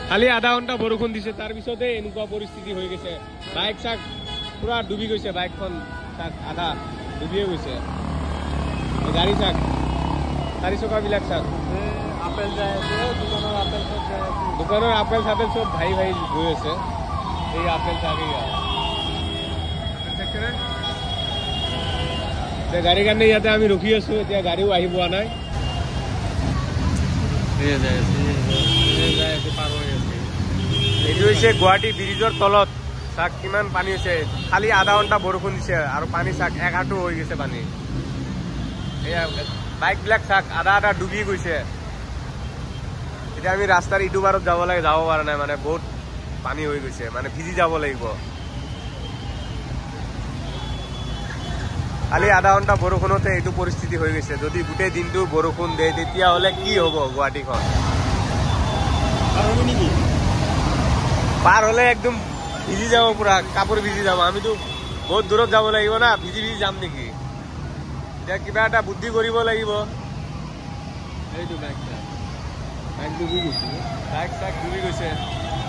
খালি আধা ঘণ্টা বৰষুণ দিছে, তাৰপিছতে এনেকুৱা পৰিস্থিতি হৈ গৈছে। বাইক চাক পুৰা ডুবি গৈছে, বাইকখন চাক আধা ডুবিয়ে গৈছে। গাড়ী চাক চাৰি চকাবিলাক চাক, আপেল যায় আছে, দোকানৰ আপেল চব যায় আছে, দোকানৰ আপেল চাপেল চব ভাই ভাই গৈ আছে। এই আপেল চাক, এই গাড়ীৰ কাৰণে ইয়াতে আমি ৰখি আছো। এতিয়া গাড়ীও আহি পোৱা নাই। এইটো হৈছে গুৱাহাটী ব্ৰিজৰ তলত চাক কিমান পানী হৈছে। খালি আধা ঘণ্টা বৰষুণ দিছে আৰু পানী চাক এক হাঁঠু হৈ গৈছে পানী। এয়া বাইকবিলাক চাক আধা আধা ডুবি গৈছে। এতিয়া আমি ৰাস্তাৰ ইটো পাৰত যাব লাগে, যাব পৰা নাই, মানে বহুত পানী হৈ গৈছে, মানে ভিজি যাব লাগিব। খালি আধা ঘণ্টা বৰষুণতে এইটো পৰিস্থিতি হৈ গৈছে। যদি গোটেই দিনটো বৰষুণ দিয়ে তেতিয়াহ'লে কি হ'ব গুৱাহাটীখন? পাৰ হ'লে একদম ভিজি যাব, পুৰা কাপোৰ ভিজি যাব। আমিতো বহুত দূৰত যাব লাগিব না, ভিজি ভিজি যাম নেকি? এতিয়া কিবা এটা বুদ্ধি কৰিব লাগিব। এইটো বাইক বাইক ডুবি গৈছে, বাইক চাক ডুবি গৈছে,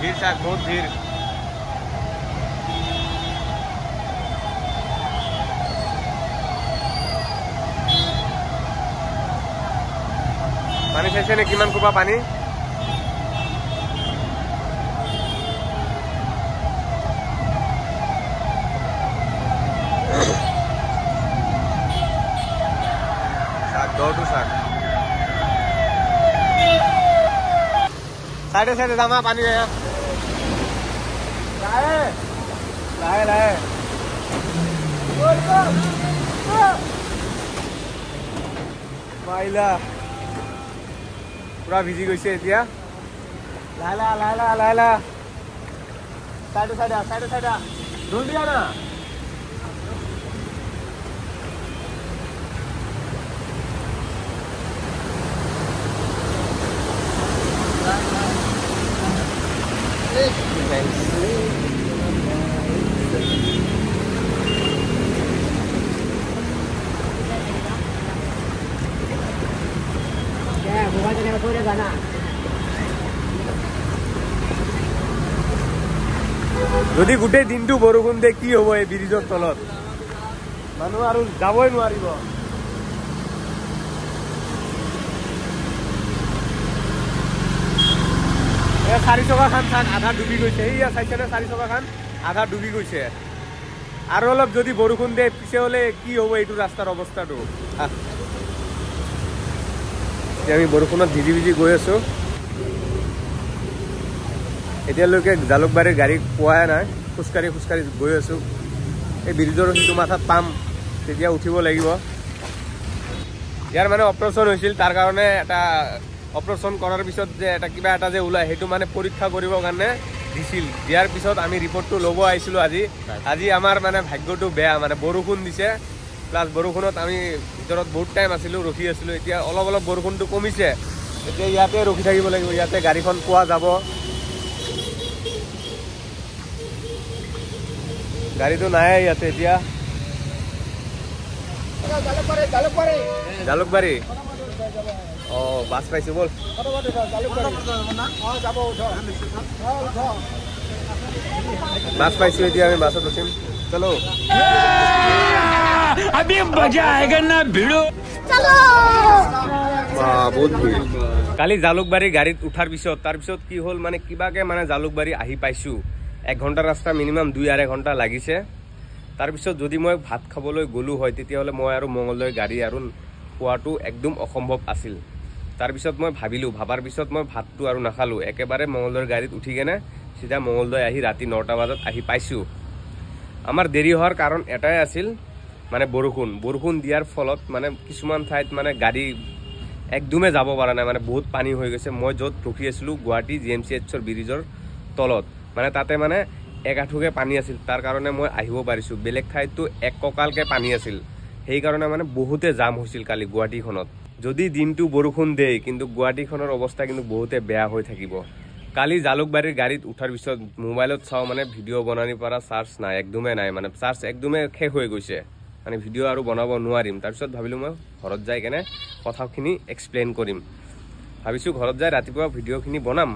ভিৰ চাক বহুত ভিৰ। পানী চাইছে নে কিমান কোপা পানী? চাক দৌৰটো চাক, চাইডে চাইডে যাম, পানী লাহে লাহে লাহে। মাইলা পুৰা ভিজি গৈছে এতিয়া। লাহে লাহে লাহে লাহে লাহে লাহে, চাইডে চাইডে চাইডে চাইডে, জলদি আনা। যদি গোটেই দিনটো বৰষুণ দিয়ে কি হ'ব এই ব্ৰিজৰ তলত? মানুহ আৰু যাবই নোৱাৰিব। চাৰি চকাখন চাক আধা ডুবি গৈছে। এইয়া চাইছেনে, চাৰি চকাখন আধা ডুবি গৈছে। আৰু অলপ যদি বৰষুণ দিয়ে পিছে হ'লে কি হ'ব এইটো ৰাস্তাৰ অৱস্থাটো? এতিয়া আমি বৰষুণত ভিজি ভিজি গৈ আছো। এতিয়ালৈকে জালুকবাৰীৰ গাড়ী পোৱাই নাই, খোজকাঢ়ি খোজকাঢ়ি গৈ আছো। এই ব্ৰিজৰ সিটো মাথাত পাম, তেতিয়া উঠিব লাগিব। ইয়াৰ মানে অপাৰেশ্যন হৈছিল, তাৰ কাৰণে এটা অপাৰেশ্যন কৰাৰ পিছত যে এটা কিবা এটা যে ওলায়, সেইটো মানে পৰীক্ষা কৰিবৰ কাৰণে দিছিল। দিয়াৰ পিছত আমি ৰিপৰ্টটো ল'ব আহিছিলোঁ আজি। আজি আমাৰ মানে ভাগ্যটো বেয়া, মানে বৰষুণ দিছে, প্লাছ বৰষুণত আমি ভিতৰত বহুত টাইম আছিলোঁ, ৰখি আছিলোঁ। এতিয়া অলপ অলপ বৰষুণটো কমিছে, এতিয়া ইয়াতে ৰখি থাকিব লাগিব। ইয়াতে গাড়ীখন পোৱা যাব, গাড়ীটো নাই ইয়াতে এতিয়া। জালুকবাৰী অ বাছ পাইছো, বল। বাছ পাইছো, এতিয়া আমি বাছত উঠিম। চলো, বহুত ভিৰ। কালি জালুকবাৰী গাড়ীত উঠাৰ পিছত তাৰপিছত কি হ'ল, মানে কিবাকে মানে জালুকবাৰী আহি পাইছো। এক ঘণ্টাৰ ৰাস্তা মিনিমাম 2-2.5 ঘণ্টা লাগিছে। তাৰপিছত যদি মই ভাত খাবলৈ গ'লো হয়, তেতিয়াহ'লে মই আৰু মঙলদৈ গাড়ী আৰু পোৱাটো একদম অসম্ভৱ আছিল। তাৰপিছত মই ভাবিলোঁ, ভাবাৰ পিছত মই ভাতটো আৰু নাখালোঁ, একেবাৰে মঙলদৈৰ গাড়ীত উঠি কেনে চিধা মঙলদৈ আহি ৰাতি 9টা বজাত আহি পাইছোঁ। আমাৰ দেৰি হোৱাৰ কাৰণ এটাই আছিল, মানে বৰষুণ। বৰষুণ দিয়াৰ ফলত মানে কিছুমান ঠাইত মানে গাড়ী একদমেই যাব পৰা নাই, মানে বহুত পানী হৈ গৈছে। মই য'ত ৰখি আছিলোঁ গুৱাহাটী GMCHৰ ব্ৰিজৰ তলত, মানে তাতে মানে এক আঁঠুকে পানী আছিল, তাৰ কাৰণে মই আহিব পাৰিছোঁ। বেলেগ ঠাইততো এক কঁকালকে পানী আছিল, সেইকাৰণে মানে বহুতে জাম হৈছিল কালি গুৱাহাটীখনত। যদি দিনটো বৰষুণ দিয়ে কিন্তু গুৱাহাটীখনৰ অৱস্থা কিন্তু বহুতে বেয়া হৈ থাকিব। কালি জালুকবাৰীৰ গাড়ীত উঠাৰ পিছত মোবাইলত চাওঁ, মানে ভিডিঅ' বনাব পৰা চাৰ্জ নাই, একদমেই নাই, মানে চাৰ্জ একদমেই শেষ হৈ গৈছে, মানে ভিডিঅ' আৰু বনাব নোৱাৰিম। তাৰপিছত ভাবিলোঁ মই ঘৰত যাই কেনে কথাখিনি এক্সপ্লেইন কৰিম। ভাবিছোঁ ঘৰত যাই ৰাতিপুৱা ভিডিঅ'খিনি বনাম।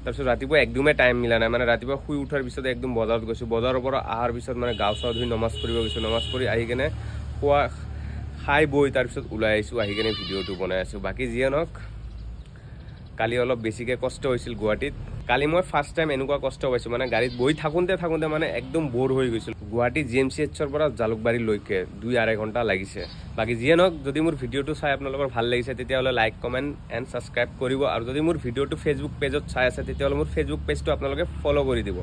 তাৰপিছত ৰাতিপুৱা একদমেই টাইম মিলা নাই, মানে ৰাতিপুৱা শুই উঠাৰ পিছত একদম বজাৰত গৈছোঁ, বজাৰৰ পৰা অহাৰ পিছত মানে গাঁও চাও ধুই নমাজ পঢ়িব গৈছোঁ, নমাজ পঢ়ি আহি কেনে খোৱা খাই বৈ তাৰপিছত ওলাই আহিছোঁ, আহি কেনে ভিডিঅ'টো বনাই আছোঁ। বাকী যিয়ে নহওক, কালি অলপ বেছিকৈ কষ্ট হৈছিল গুৱাহাটীত। কালি মই ফাৰ্ষ্ট টাইম এনেকুৱা কষ্ট পাইছোঁ, মানে গাড়ীত বহি থাকোঁতে থাকোঁতে মানে একদম ব'ৰ হৈ গৈছিল। গুৱাহাটী GMCHৰ পৰা জালুকবাৰীলৈকে 2-2.5 ঘণ্টা লাগিছে। বাকী যিয়ে নহওক, যদি মোৰ ভিডিঅ'টো চাই আপোনালোকৰ ভাল লাগিছে তেতিয়াহ'লে লাইক, কমেণ্ট এণ্ড ছাবস্ক্ৰাইব কৰিব। আৰু যদি মোৰ ভিডিঅ'টো ফেচবুক পেজত চাই আছে তেতিয়াহ'লে মোৰ ফেচবুক পেজটো আপোনালোকে ফ'ল' কৰি দিব।